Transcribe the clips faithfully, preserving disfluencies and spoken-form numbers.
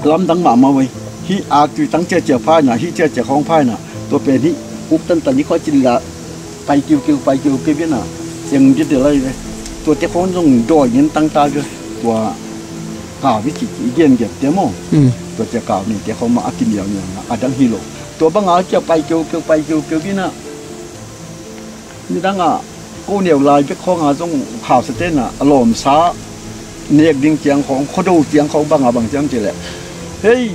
Lamdang mahmah uh ei. Hih aktui tang ciacia phaina, hih ciacia khawng phaina, tua pen hih uk tantan hih khua cin la pai kiukiu, pai kiukiu ina, eng dia de lai ve. Tuate khawng zong dawi ngen tangta ve. Tua kau hih ci i gengen te maw? Tuate kau nite khawng mah a kimialmial na, a dang hi lo. Tua banga kia pai kiukiu, pai kiukiu ina, nidangah ko neu lai bek khawnga zong hausa tenah a lawmsa nek ding ciang khawng, khuado ciang khawng banga bang ciam cileh, hei,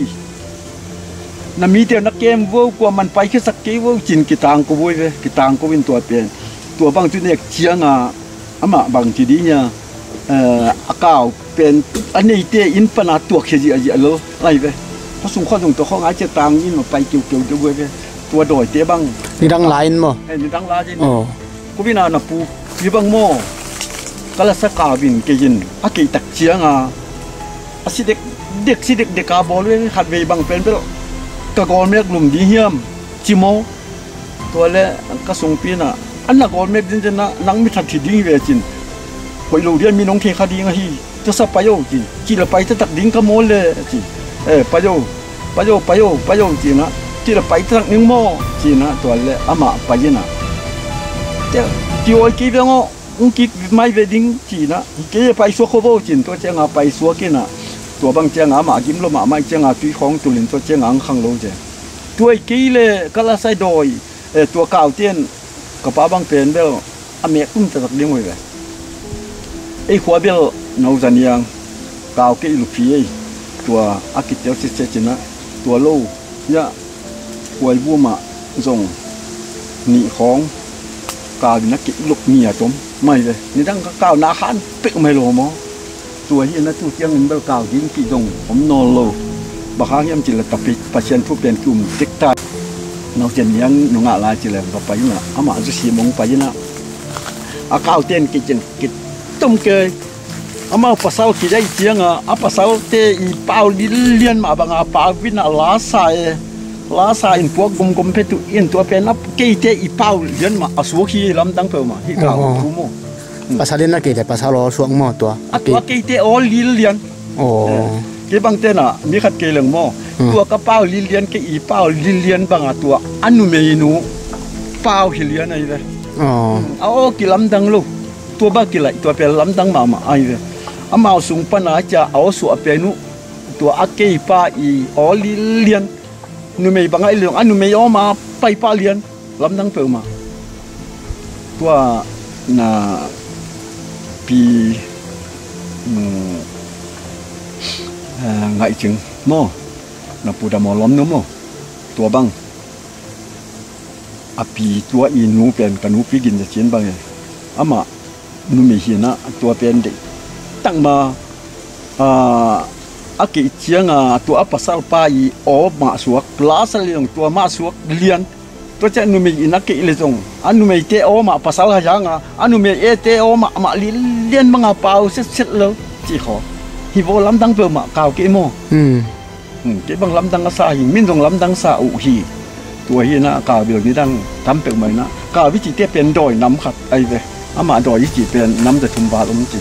na mite na kem vo, kua man paikhiasak kei vo cin kitang ko voi ve, kitang ko in tua pen. Tua bang cu nek cianga amah bang ci dih nia, a kau pen a neite inn pana tuakkhia ziahziah lo lai ve. Khuasung khuazung tua khawnga cia tang in ma pai kiukiu deuh ve. Tua dawite bang nidang lai in maw? Nidang lai in. Kuvina na pu hi bang maw? Ka lasa kau in kei in a keihtak cianga a si dekdek, si dekdeka bawl ve. Khatvei bang pen bel ka gawlmek lum ding hiam ci maw? Tua le ka sungpi inah, an na gawlmek dindenah nang mithat hi ding hi ve cin. Hoih lo dia mi nong thei kha ding ahi. Tuasa pai o ci, cih le pai taktak ding ka mawl le ci. E, pai o, pai o, pai o, pai o cinah, cih le pai taktak ding maw cinah, tua le amah pai inah, kiawi kei veng aw, hong kik mai ve ding cinah, kei paisuak kho vo cin. Tua cianga paisuak inah, tua bang cianga amah gim lo mahmah cianga tui khawng tulin tua cianga ang khang lo ce. Tua i kei le ka lasai dawi, e, tua kaute in ka pa bang pen bel a mek um taktak ding uh hi ve. Ei khua bel no zaniang kau kei luphi ei. Tua a kitel sitset cinah, tua lo hiah kuai vumah zong nih khawng kau in a kei lup ngiat om mai ve. Nidang ka kau na khan pek mai lo maw? Tua hi na tu ciangin bel kau ding cih zong om nawn lo. Bang hang hiam cih le tapi Pasian thu pen ki um tek ta. Nau cian niang nungah lai cih le va pai inah, amah zu sim hong pai inah, a kaute in kei cian kei tom kei. Amau pasal kei dai cianga a pasalte i pau lilian mah banga pau inah lasa e. Lasa in puak gomgom phetu in tua pen a keite i pau lian mah a suak hi lamdang peuhmah hi kau thu maw? Pasal in a keite pasal aw suak maw tua? A tua keite aw lilian. Kei bang tenah mi khat kei leng maw? Tua ka pau lilian, kei i pau lilian banga tua a numeinu pau hi lian ahi ve. A aw kilamdang lo. Tua bang kilaih tua pen lamdang mahmah ahi ve. Amau sung pana cia a aw suah pen uh tua a keipa i aw lilian. Numei bangah i leng a numei awma paipah lian lamdang peuhmah. Tua na pi ngaihcing maw? Na pu dam aw lawm nu maw? Tua bang a pi tua i nu pen ka nupi gin za cin bang e. Amah numei hinah tua pen deih takma a keih cianga tua a pasalpa i aw mahsuak lasa leng tua mahsuak lian. Tua ciah numei in a keih le zong a numeite aw mah pasal hai hanga a numei ete aw mahmah lilian banga pau setset lo cih khaw hi vaw lamdang peuhmah kau keih maw? Kei bang lamdang a sa hi, min zong lamdang sa uh hi. Tua hi na kau bil nidang tam peuhmah inah kau i cihte pen dawi nam khat ahi ve. Amah dawi i cih pen nam za thum val om ci.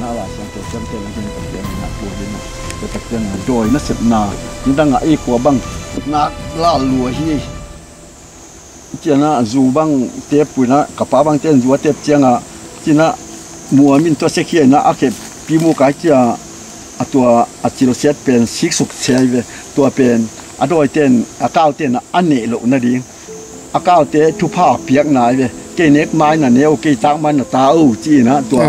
Ina la siang tua siam pen a gen tak ciang inah tua hi na tua tak ciang inah dawi nasepna nidangah ei khua bang nak lal lua hi. Cianah zu bang tep puinah ka pa bang ten zu a tep ciangah cinah muamin tua sekhiainah a khep pimu kai cia a tua a cilsiat pen siksuk siai ve. Tua pen a dawiten a kauten a neh loh nading a kaute thupha piakna ai ve. Kei nek mai na neu, kei tak mai na ta o ci-inah tua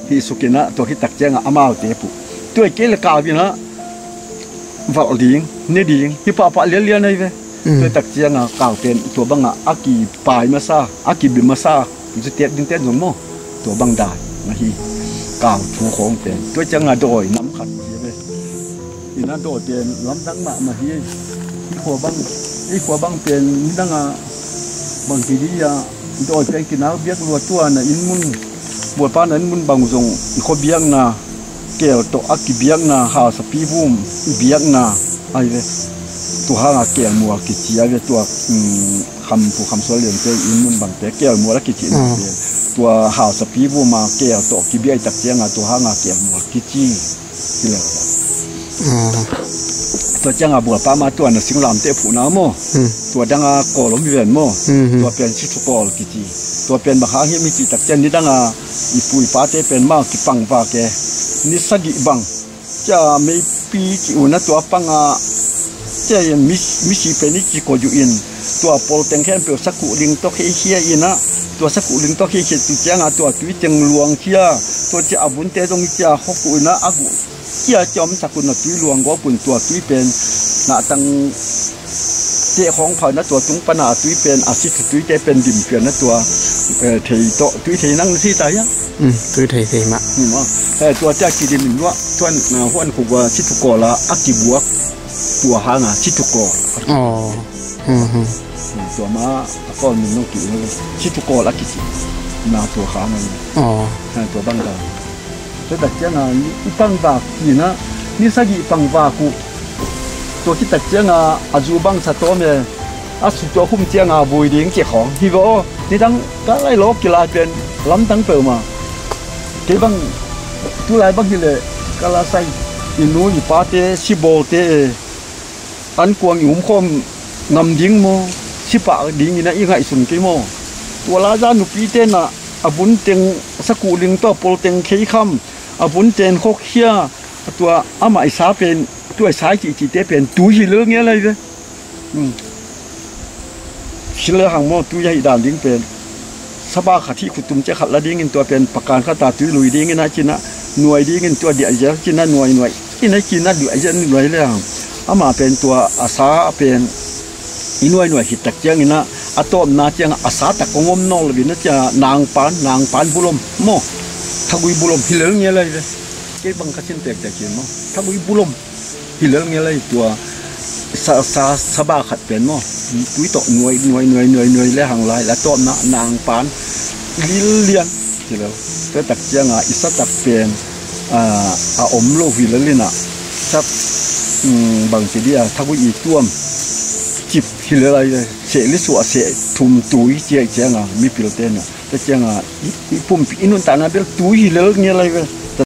hih sukinah tua khit tak ciangah amaute puh tua i kei le kau inah valh ding ne ding hi pahpah lianlian ai ve. Tua tak cianga kau pen tua bangah a kipai masa a kibi masa zutiat ding ten zong maw? Tua bang dai na hi kau thu khawng pen tua cianga dawi nam khat hi ve. Ina dawi pen lamdang mahmah hi. Hi khua bang, hi khua bang pen midanga bang kidi a dawi pen kinau biak lua tua na inn mun bualpa na inn mun bang zong i khua biakna kel tawh a kibiakna hausapi vum biakna ai ve. Tua hanga kelmual kici ai ve tua khampu khamsual liante inn mun bangte kelmual a kici na tua hausapi vuma kel tawh kibiak i tak cianga tua hanga kelmual kici. Tua cianga bualpa ma tua na singlamteh phuhna maw? Tua danga kawl om hi ven maw? Tua pen sithu kawl kici. Tua pen bang hang hiam i cih tak ciang nidanga i pu i pate pen ma kipang vak e. Ni sagih bang cia meipi ci-una tua panga cia misi pen i ci koyu in tua polteng khempeuh sakuh ling tawh kheikhia ina tua sakuh ling tawh kheikhia tu cianga tua tuiteng luangkhia tua cia a vunte zong cia hokuh ina a guh cia cia om sakun a tui luang gawpun tua tui pen nahtang teh khawng phana tua tung pana a tui pen a sithu tuite pen dimpiana tua thei tawh tui thei nang si ta hiang. Tui thei thei mah. Tua cia kidim in luah tuan huan khugua sithu kawla a kibuak tua hanga sithu kawl. Tua ma a kawl min nong kiu sithu kawl a kici na tua hanga tua bang ta. Tua tak cianga i pang vak kina ni sagih pang vak uh. Tua kitak cianga a zu bang sa tawm e. A su tua khum cianga vui ding ci khawng hi ve aw. Nidang ka lai lawk kilai pen lamdang peuhmah. Kei bang tulai bang hileh ka la sai i nu i pate sibawlte e. An kuang i umkhawm ngam ding maw? Sipah dingin a i ngaihsun kei maw? Tua laza nupite na a vun teng sakuh ling tawh pol teng kheikham a vun ten khawkhia a tua amah i sa pen tua i sa i cihtihte pen tui hi lel ngel ahi ve. Hi lehang maw tui ahi dan ding pen saba khat hih khutum cia khat la dingin tua pen pakan khata tui lui dingin a cinah nuai dingin tua diahzial cinah nuai nuai ina cinah diahzial nuai lehang amah pen tua a sa pen i nuai nuai hih tak cianginah a tawpna ciangah a sa tak kong om nawl lo inah cia nangpan nangpan bulom maw thagui bulom hi lel ngel ahi ve. Kei bang ka sin pektek hi maw thagui bulom hi lel ngel ahi tua sa sa saba khat pen maw tui tawh nuai nuai nuai nuai nuai le hang lai la tawpna nangpan lil lian hi lel. Tua tak cianga i sa tak pen a om lo hi lel inah sak bang ci dia thagui i tuam cip hi lel ai seh li suah seh thum tui ciai cianga mipil tenah tua cianga i pumpi i nuntakna bel tui hi lel ngel ai ve.